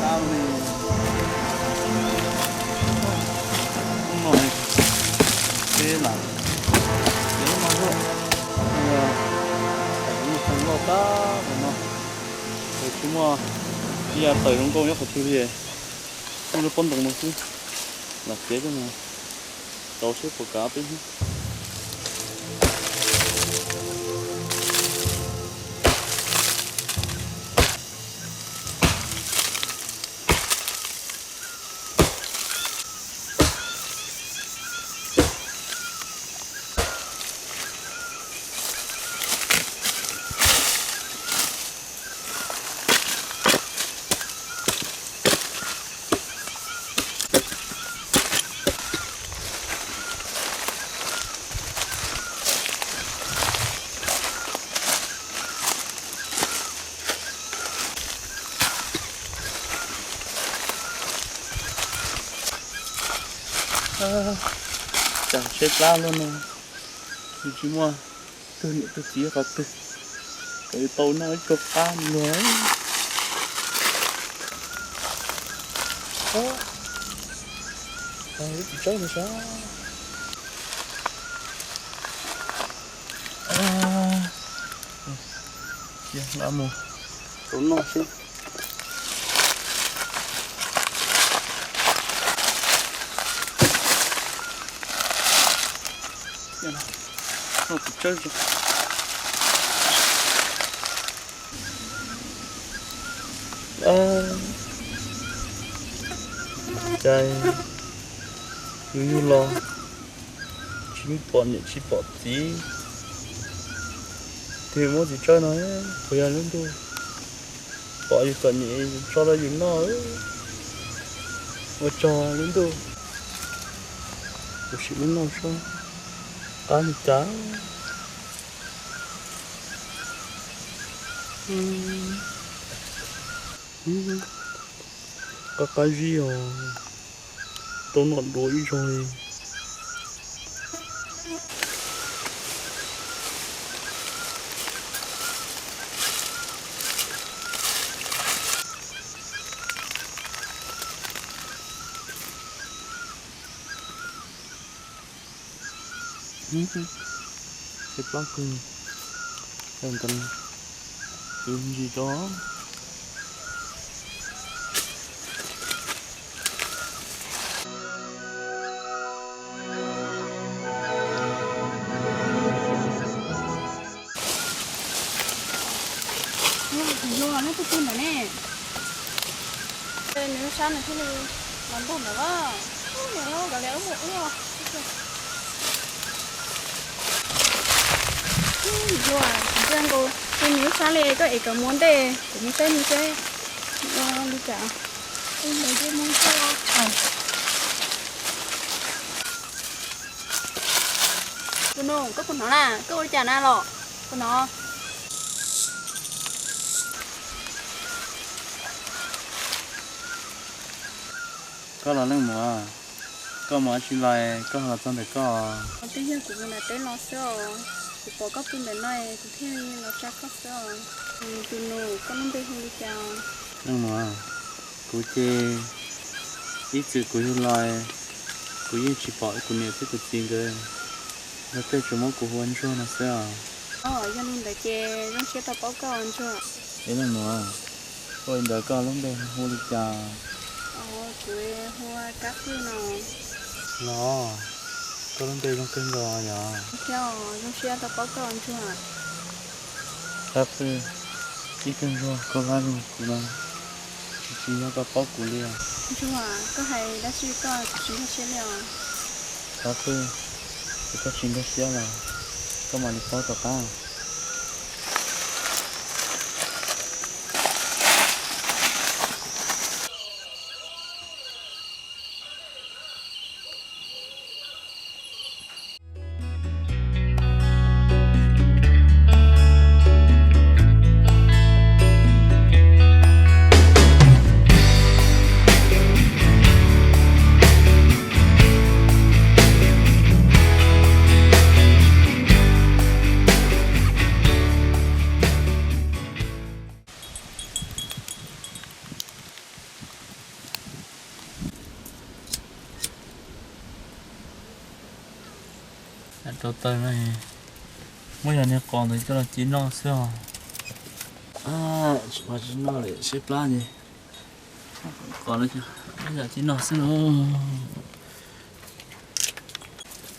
Ab, hnub no peb lam, peb lam, mus txog loj tag no, tsis muaj ib yam tawm zoo nkauj nyob qhov twg li, muaj lub pob ntoos no xwb. Lam txiav coj mus rau seb puas kav peb hnub. Cas tshaib plab luaj no, tsis muaj tug niam tug txiv qhov twg kom tau noj ib kauj qab luag. Lub txiv tsawb no sav. Cia lam mus rau noj seb. Noj txiv tsawb. Cas yus yug los tsis pom niam tsis pom txiv, twb muab txiv tsawb no puas yog lub ntuj pom yus kom niam tso rau yus noj. Ua tsaug lub ntuj, kuv sim lub noj seb qab li cas. Qab qab zib os, tau noj dua ib zaug li. Tshaib plab kawg, ntsis tso. Yog leej twg twg ntawm ne? Nws lub sab nws thiaj li los ntog ntawd los. Niam loj kav liam wb mus wb. Yog kuv ntsia nkaus nws lub sab li koj ev kom mus ntej kuv mus saib nws seb ua li cas. Tus nus, koj puas hnov na? Koj ua li cas na los? Puas hnov? Koj los leej muam, koj mus dab tsi los koj ho los txog ntawm koj? Twb yog kuv mus nram teb los xwb os, kuv pom koj pw ntawm no es kuv thiaj li los tsa koj xwb os. Tus nus, koj lub npe hu li cas? Leej muam, kuv ces ib txwm kuv yug los kuv yeej tsis pom kuv niam thiab kuv txiv nkawd, luag tej tsuas muab kuv hu ua Ntsuag no xwb os. Yog li ntawd ces zoo siab tau paub koj Ntsuag. Es leej muam, ua li ntawd koj lub npe hu li cas? Kuv hu ua Kab Fwj no. Los, koj lub npe zoo kawg nkaus yom. Thiab zoo siab tau paub koj Ntsuag. Kab Fwj, ib tug Ntsuag koj hlub kuv no, tsis nco koj paub kuv li os. Ntsuag, koj hais dab tsi koj tsis nkag siab li os? Kab Fwj, yog koj tsis nkag siab los koj mam li paub tom qab. Tau taws no, muab yog niag qos ntawd coj los ci noj xwb os. Tsis noj li, siab plab li. Qos no yog ci noj xwb lauj.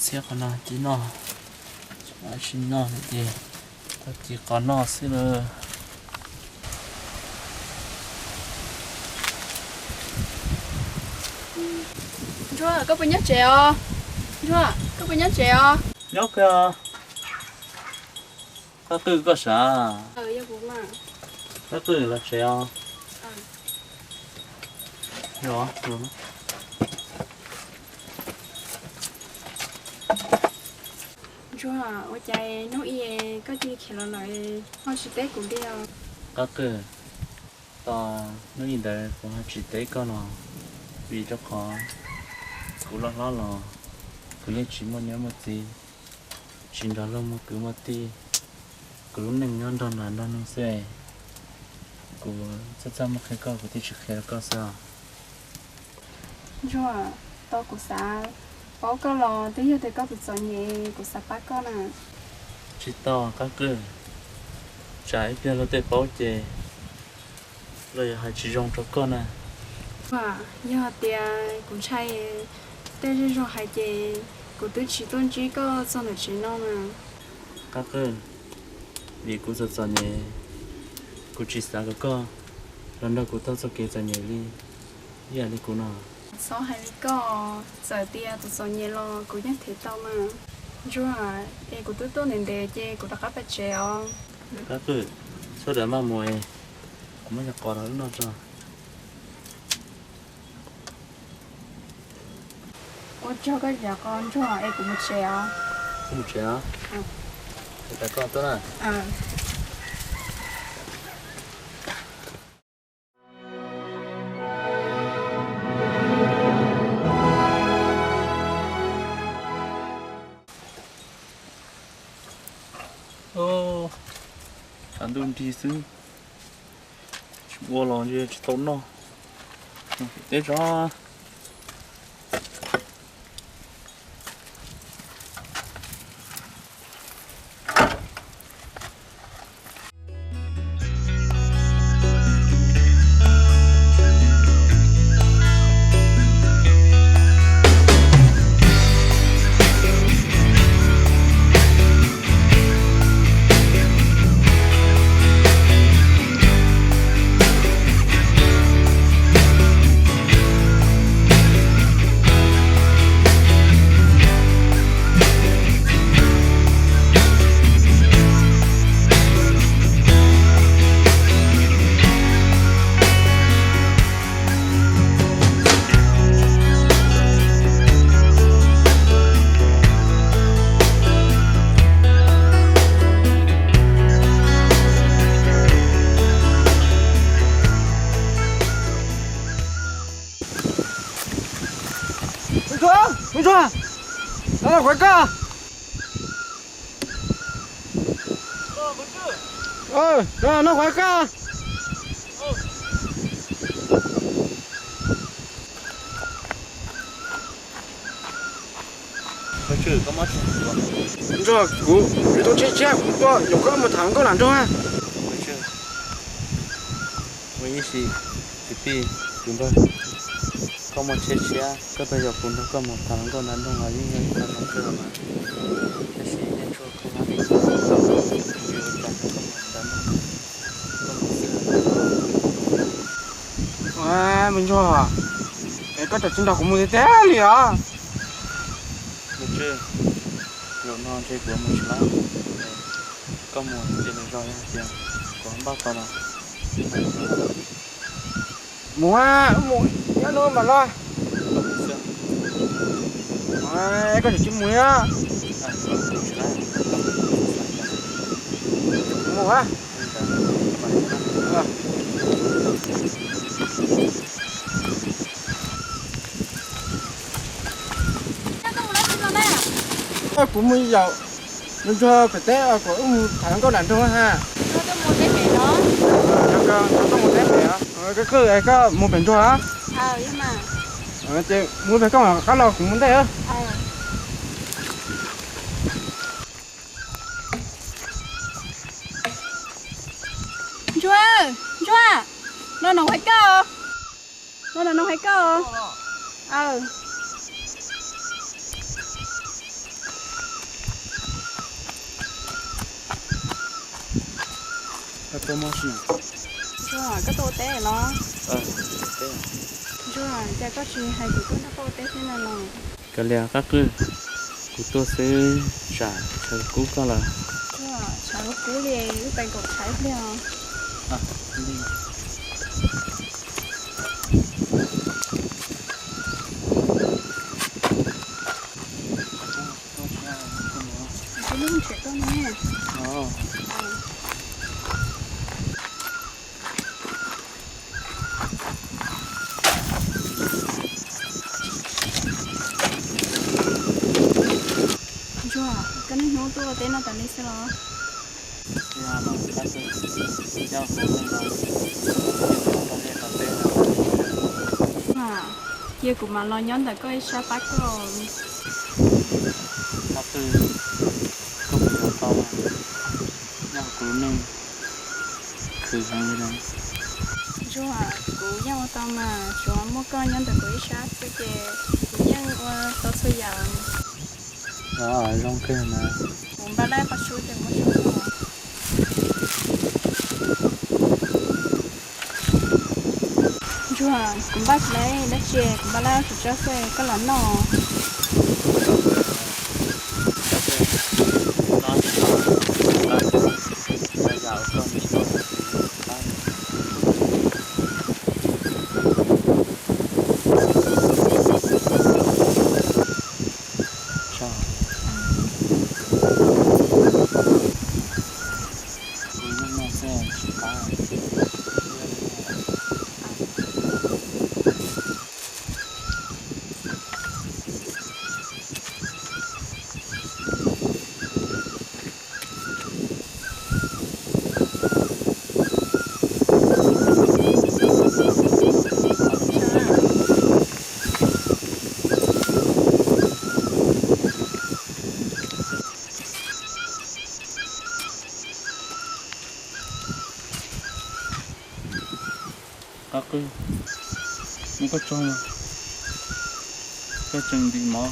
Txhiab qhov no ci noj, tsis noj li ces tau ci qos noj xwb lauj. Ntsuag, koj puas nyob tsev os? Ntsuag, koj puas nyob tsev os? Nyob kawg. Qab Qwj, koj sav? Qab Qwj, los tsev os. Ntsuag, ua cas hnub ib koj cia li khiav los lawm, ho tsis teb kuv li os? Qab Qwj, tos hnub ib ntawd kuv ho tsis teb koj los vim rau qhov kuv loj hlob los kuv yeej tsis muaj niam muaj txiv, tsis nrog luag muaj kwv muaj tij. Kuv lub neej nyob nrog nas nrog noog xwb. Kuv txaj txaj muag qhia koj, kuv thiaj tsis qhia rau koj xwb os. Ntsuag, tau kuv xav paub koj los twb yog tias koj tus txom nyem kuv xav pab koj na. Tsis tau Qab Qwj, tsam ib pliag luag tej paub ces luag yuav hais tsis zoo rau koj na. Ntsuag, yog tias kuv ntshai tej zej zog hais ces kuv twb tsis tuaj ntsib koj txog ntawm tsev no mas. Qab Qwj, vim kuv txom txom nyem, kuv tsis xav kom koj los nrog kuv taug txoj kev txom nyem li ib yam li kuv no. Txhob hais li koj, txawm tias tus txom nyem los kuv yeej thev tau mas. Ntsuag, es kuv twb tuaj ntev ntev ces kuv rov qab pais tsev os. Qab Qwj, txhob dam maj mus es kuv muab cov qos rau wb noj tso. Ua tsaug koj cov qos Ntsuag, es kuv mus tsev os. Koj mus tsev os. Tos koj tuaj na. Tshav ntuj nrig xwb, tsis ua los tsis tau noj. Teb tso. Ntsuag, Ntsuag, no los kuv koj. No los kuv koj. Ntsuag, kuv tsis tau tsheb tshiab, kuv tuaj yaum koj mus tham nkauj nram nroog. Ua ib sim kwv tij, kuv nrog koj muaj tsheb tshiab, koj tuaj yaum kuv nrog koj mus tham nkauj nram nroog los yeej yog ib qho zoo kawg mas. Tab sis yeej tsuas koj hlab li koj, kuv yuav ua cas nrog koj mus nram nroog, koj mus xwb. Me Ntsuag, es koj tseem tsis nrog kuv mus tiag tiag li os? Mus tsis, zaum no ntshe kuv mus tsis tau. Koj mus cia li zoo, yog tias kuv npaj tau los mus, mus nyob no mas los. Koj tseem tsis mus li. Mus a. Kuv mus yaum Ntsuag pem teb, kuv wb mus tham nkauj nram nroog ha. Koj mus teb pem, koj mus pem Ntsuag. Ces mus pem koj, qab los kuv mus ntej. Paj, no nws hais koj, no nws hais koj. Aw. Koj tuaj ua teb los? Ntsuag, cas koj tsis hais kuv tuaj nrog koj ua teb thiab no los? Kav liam Qab Qwj, kuv tuaj xwb, tsam tshav kub koj lawm. Tshav kub li, wb pais nkaum tshav ib pliag. Ntsuag, koj niaj hnub tuaj ua teb no tas li xwb los? Cia kuv mam los nyob ntawm koj ib sab pab koj. Qab Qwj, koj puas yuav tau? Nyob kuv lub neej khwv heev li na. Ntsuag, kuv yeej ua tau mas, tsuas muaj koj nyob ntawm kuv ib sab xwb ces kuv yeej ua tau txhua yam. Zoo kawg na. Kuv npaj laib qhov sub ces muab sub. Ntsuag, kuv npaj tsis laib dab tsi, kuv npaj laib tsho tsawb xwb, koj los noj. Qab Qwj, muab koj tso, koj tseem ntim mov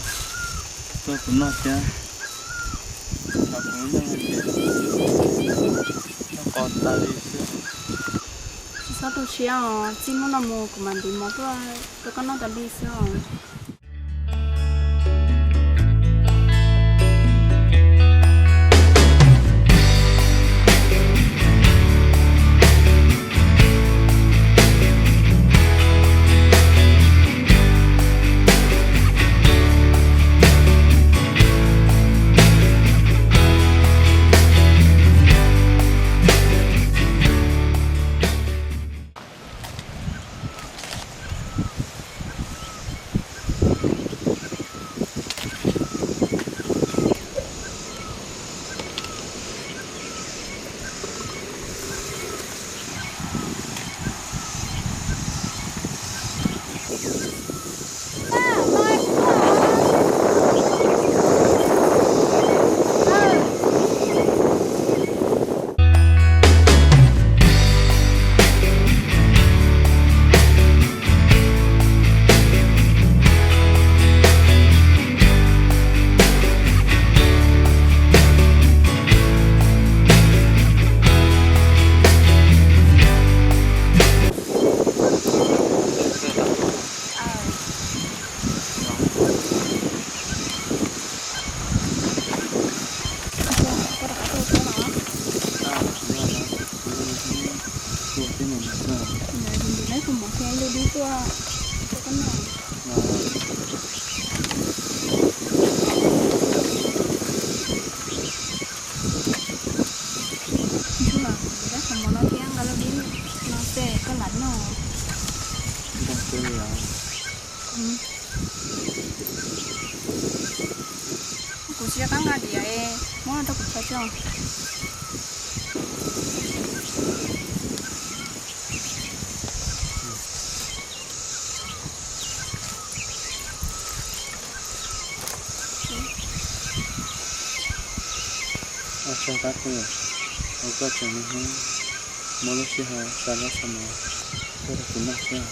rau kuv noj thiab. Tsam kuv lub neej ces noj qos tas li xwb. Tsis txhob tu siab os, txij hnub no mus kuv mam ntim mov tuaj rau koj noj tas li xwb os. Ntsuag, kuv tus dab qhov muag no thiab nqa lub dib no xwb koj lam noj. Kuv tsis nco qab nqa diav, muab rau kuv chaw tso. Ua tsaug Qab Qwj, ua koj tseem hnub. Muab lub sij hawm xa lab xa mov tuaj rau kuv noj xwb.